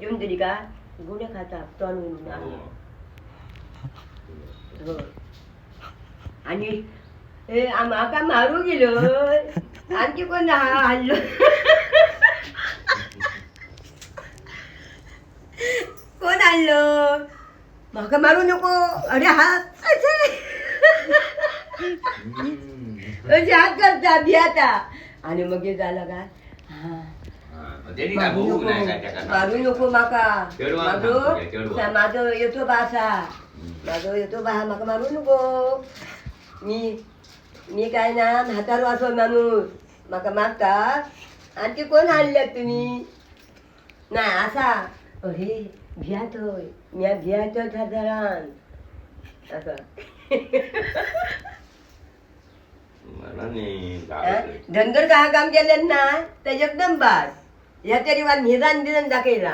जेवण तरी का गुणे खाता तोंड हो. हो. आणि ए म्हाका मारू गेलो आणखी कोण हाडलो कोण हाडलो म्हाका मारू नको अरे हात असे असे हात करता भियाता आणि मगीर जालो काय हा हा, तेणी काय मारू बघूक नको नाही काय त्याका मारू नको माका चेडवाक मागो सांग तुझ्या, चेडवाक. माझो येतो बा असा माझो येतो बा म्हाका मारू नको मी मी काय ना म्हातारो असो माणूस म्हाका मारता आणखी कोण हाडल्यात तुम्ही नाही असा अरे भिया थंय म्या भिया थंय सादारण असं मला नाही हा? गावात. धनगर का काम केलं ना तर एकदम बास ह्या तरी वा निदान बिदान दाखयला.